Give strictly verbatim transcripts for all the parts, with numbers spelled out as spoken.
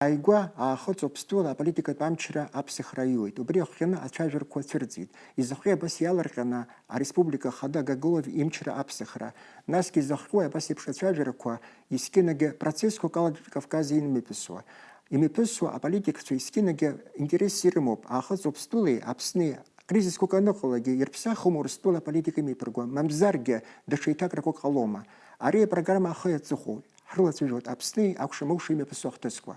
Ааигәа аахыҵ Уаԥстәыла аполитикатә амчра аԥсахра аиуеит. Убри ахҟьаны ацәажәарақәа цәырҵит. Изахәи абас иаларҟьаны ареспублика ахада Гаглов имчра аԥсахра, насгьы изахҟьои абас еиԥш ацәажәарақәа, есқьынагьы процессқәак ала Кавказ имҩаԥысуа. Имҩаԥысуа аполитикцәа есқьынагьы интересс ирымоуп аахыҵ Уаԥстәылеи Аԥсни кризисқәак аныҟалогьы ирԥсахума Урыстәыла аполитика имҩаԥырго, мамзаргьы даҽа еиҭакрақәак ҟалома? Ари апрограмма ахы иаҵыхәоу, ҳрылацәажәоит Аԥсни акәша-мыкәша имҩаԥысуа ахҭысқәа.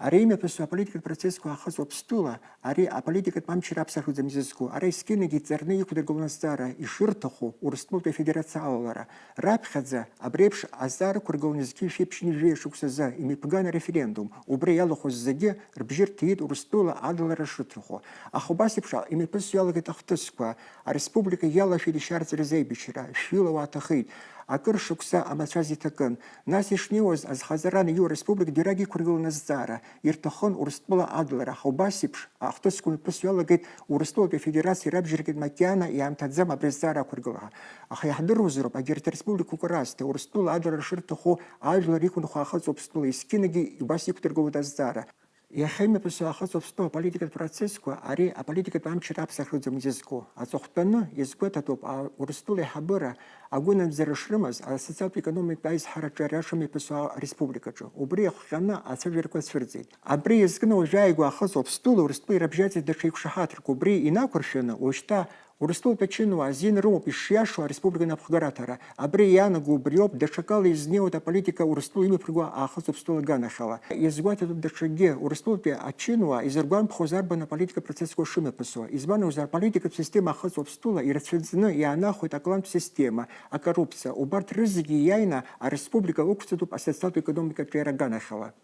Ари имҩаԥысуа аполитикатә процессқәа аахыҵ Уаԥстәыла, ари аполитикатә амчра аԥсахуӡам изызку, ара есқьынагьы иҵарны иқәдыргылон азҵаара, ишырҭаху Урыстәылатәи Афедерациа алалара. Раԥхьаӡа абри еиԥш азҵаара ықәыргыланы зқьи жәшәи ԥшьынҩажәи шықәсазы имҩаԥган ареферендум, убра иалахәыз зегьы рыбжьы рҭиит Урыстәыла адылара шырҭаху. Аха убас еиԥш имҩаԥысуа иалагеит ахҭысқәа, ареспублика иалашәеит ишьарҵәырыз аибашьра, шәҩыла уааҭахеит, акыр шықәса амацәаз иҭакын. Нас ишнеиуаз азхаҵара анаиу ареспублика џьарак иқәыргылан азҵаара, ирҭахын Урыстәыла адылара, аха убас еиԥш ахҭысқәа мҩаԥысуа иалагеит Урыстәылатәи Афедерациеи рабџьаркит макьана иаамҭаӡам абри азҵаара ақәыргылара. Аха иаҳдыруазароуп, егьырҭ ареспубликақәа раасҭа Урыстәыла адырра шырҭаху ажәлар иқәынхо аахыҵ Уаԥстәыла есқьынагьы убас иқәдыргылоит азҵаара. Иахьа имҩаԥысуа аахыҵ Уаԥстәыла аполитикатә процессқәа ари аполитикатә амчра аԥсахраӡам изызку. Аҵыхәтәаны иазгәаҭатәуп а-, Урыстәыла аиҳабыра агәынамӡара шрымаз асоциалтә-економикатә аизҳараҿы ари ашамҩаԥысуа ареспубликаҿы. Убри иахҟьаны ацәажәарақәа цәырҵит. Абри иазкны уажәааигәа аахыҵ Уаԥстәыла Урыстәыла ирабжьаӡит даҽа еиқәшаҳаҭрак. Убри инақәыршәаны, уажәшьҭа Урыстәылатәи ачынуаа азин рымоуп ишиашоу ареспублика напхгараҭара. Абри иаанаго убриоуп, даҽакала изнеиуеит аполитика Урыстәыла имҩаԥырго аахыҵ Уаԥстәыла аганахьала. Иазгәаҭатәуп даҽакгьы, Урыстәылатәи ачынуаа изыргәамԥхоз арбан аполитика процессқәа шымҩаԥысуа. Избан акәзар, аполитикатә система аахыҵ Уаԥстәыла ирацәаӡаны иаанахәеит аклантә система, акоррупциа. Убарҭ рызегьы иааины ареспублика ықәҵатәуп асоциалтә економикатә аҿиара аганахьала.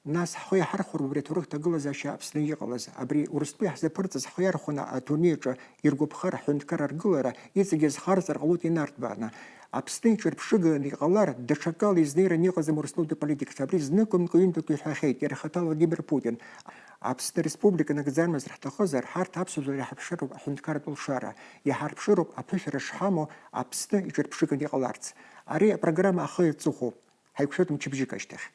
Нас ҳхы иаҳархәар убри аҭоурых ҭагылазаашьа Аԥсны иҟалаз, абри Урыстәыла иаҳзаԥырҵаз ҳхы иархәаны адунеи аҿы иргәаԥхар аҳәынҭқар аргылара иҵегьы азхарҵар ҟалоит инарҭбааны. Аԥсны иҿырԥшыганы иҟалар, даҽакала изнеираны иҟаӡам Урыстәылатәи аполитикаҿы. Абри знык-ҩынтәык иҳәахьеит иара ихаҭа Владимир Путин. Аԥсны Республика нагӡармызар ҳҭахызар, ҳарҭ аԥсуа жәлар иҳарԥшыроуп аҳәынҭқарратә лшара, иҳарԥшыроуп аԥышәара шҳамоу Аԥсны иҿырԥшыганы иҟаларц. Ари апрограмма ахы иаҵыхәоуп. Ҳаиқәшәоит мчыбжьык ашьҭахь.